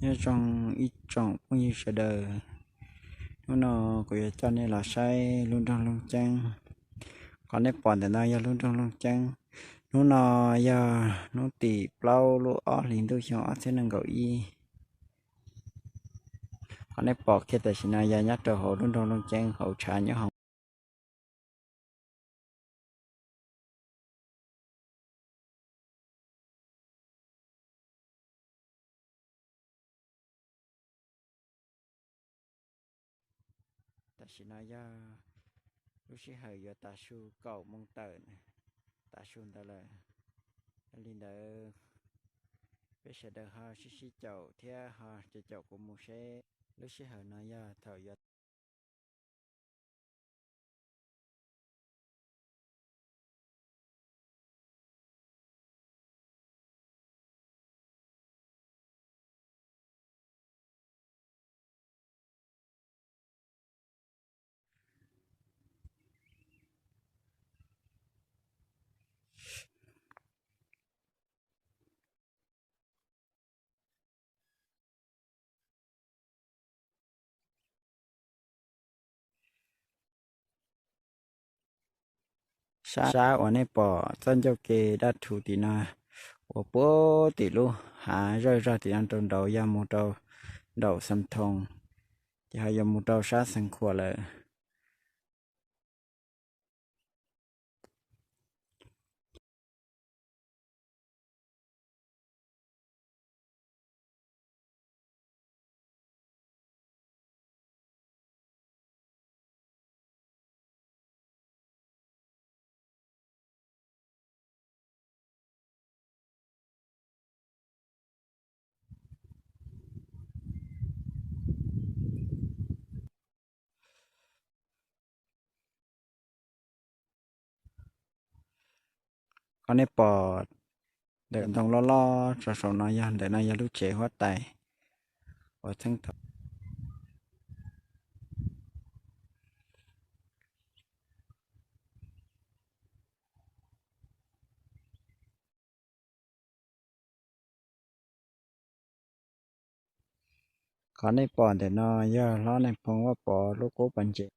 Nyob zoo ib tsoom phooj ywg sawv daws, hnub no kuv yuav coj nej los saib lub nroog Looj Ceeb. Qhov nej pom ntawm no yog lub nroog Looj Ceeb. Hnub no yog hnub tim plaub lub ob hlis ntuj xyoo ob txhiab nees nkaum ib. Qhov nej pom kiag tam sim no yog nyob rau hauv lub nroog Looj Ceeb hauv tshav nyob hauv. Tam sim no yog lub sij hawm yuav tav su kaum moos tawm, tav su ntawd lawm. Yog li ntawd, peb sawv daws ho sib sib caum thiab ho caum caum kuv mus seb lub sij hawm no yog thaum yuav Sab uas nej pom txoj ncauj ke daj rhuv tim no, uas puag tim lub hav zawj zog tim no rau nraud yog mus rau nraum Xam Thoo, ces ho yuav mus rau sab Xeev Khuam lawm. Qhov nej pom ntawm ntoo loj loj tso saum no yog ntawm no yog lub tsev huab tais uas txheej thaum Qhov nej pom ntawm no yog hlob Nais Phoo Vaj Pov lub qub pas ntses.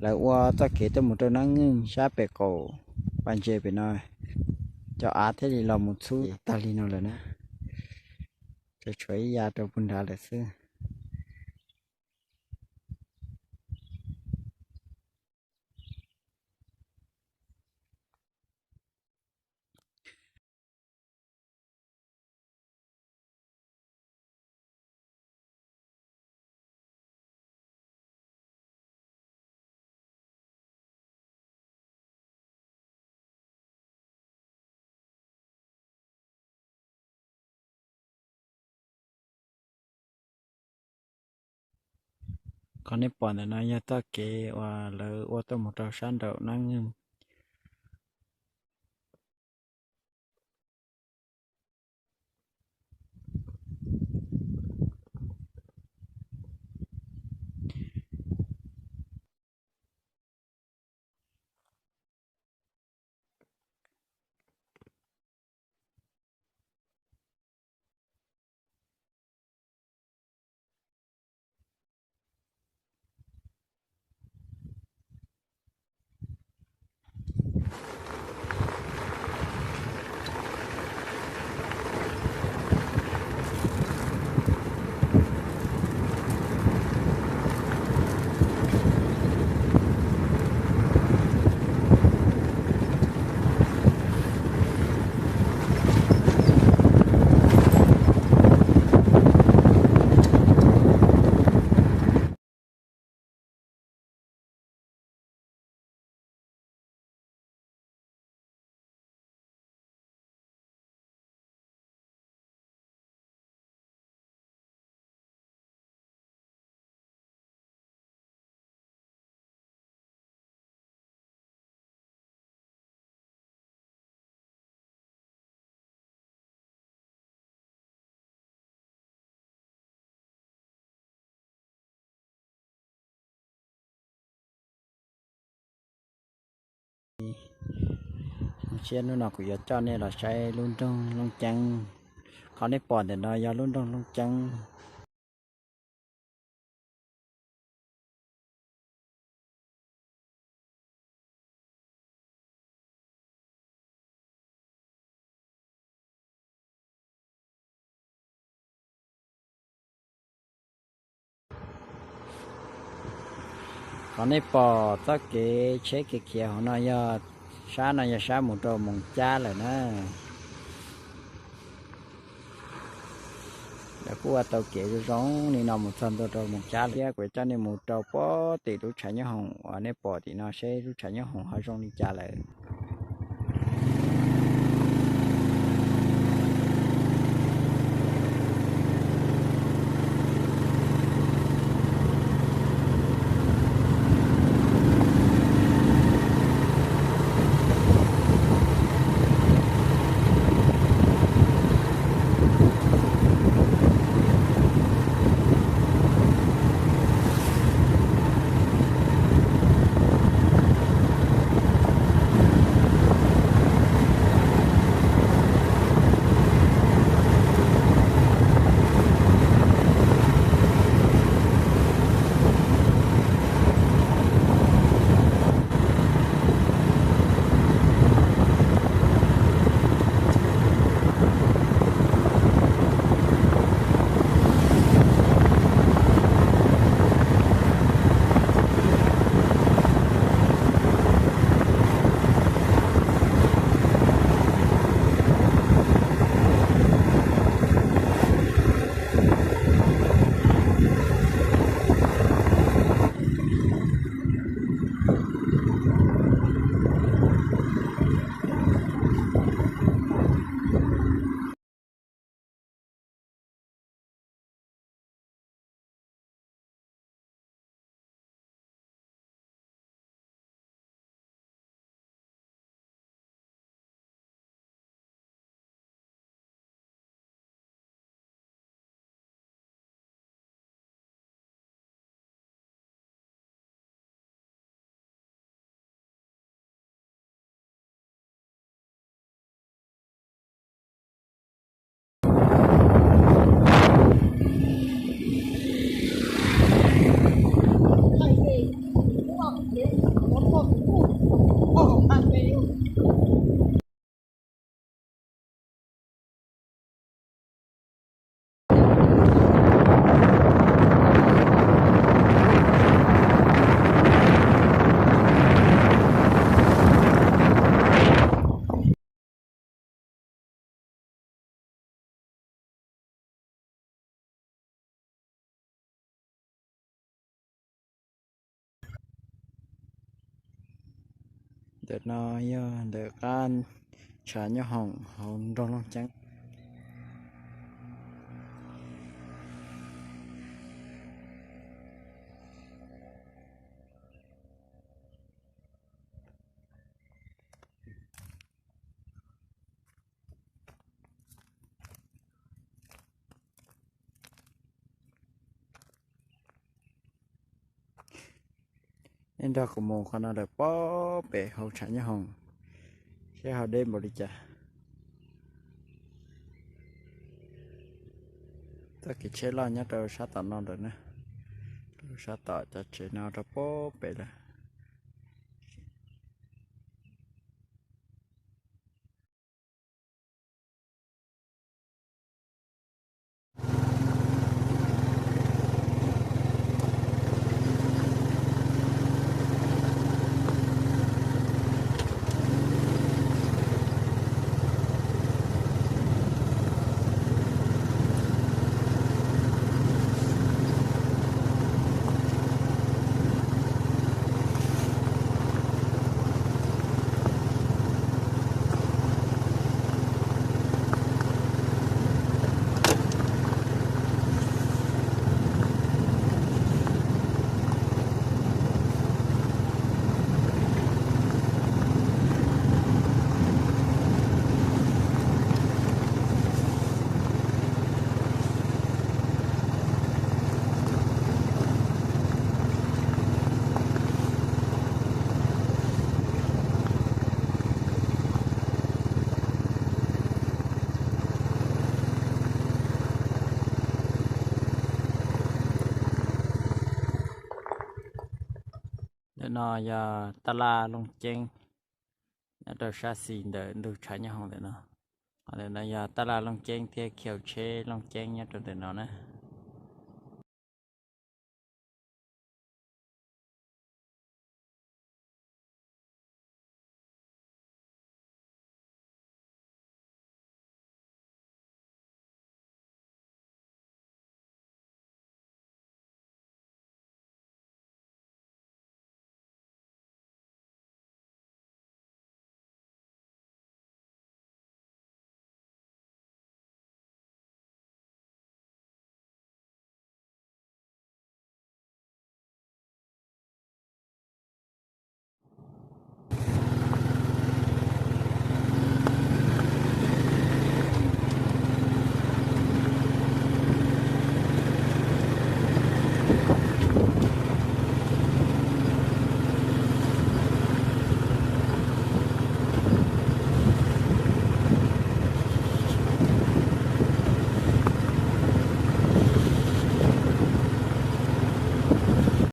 Lawv ua txoj kev tuaj mus rau Nab Ngeej sab pem qaum pas ntses pem no, cov av thiaj li los mus txhub tag li no lawm na. Ces tshuav ib yav rau puag nrad lawm xwb. Qhov nej pom ntawm no yog txoj kev uas lawv ua tuaj mus rau sab nraum Nab Ngeej. Thiab hnub no kuv yuav coj nej los saib lub nroog Looj Ceeb. Qhov nej pom ntawm no yog lub nroog Looj Ceeb. Qhov nej pom txoj kev tsheb kev khiav hauv no yog, sab no yog sab mus rau Moos Cab lawm na. Lawv kuj ua tau kev zoo zoo li no mus txog ntua rau Moos Cab lawm thiab. Kuv coj nej mus rau puag tim lub tshav nyob hoom uas nej pom tim no seb lub tshav nyob hoom ho zoo li cas lawm. Ntawm no yog ntawm qab tshav nyob hoom hauv nroog Looj Ceeb. Nej nrog kuv mus qhov no lawm, puag pem hauv tshav nyob hoom, seb ho deb npaum li cas. Txoj kev tsheb loj nyob rau sab tom no lawm na, rau sab tom cov tsev no rau puag pem lawm. Yog tab laj Looj Ceeb nyob rau sab xis ntawm ntug tshav nyob hauv ntawm no. Qhov ntawm no yog tab laj Looj Ceeb thiab khiv tsheb Looj Ceeb nyob rau ntawm no na.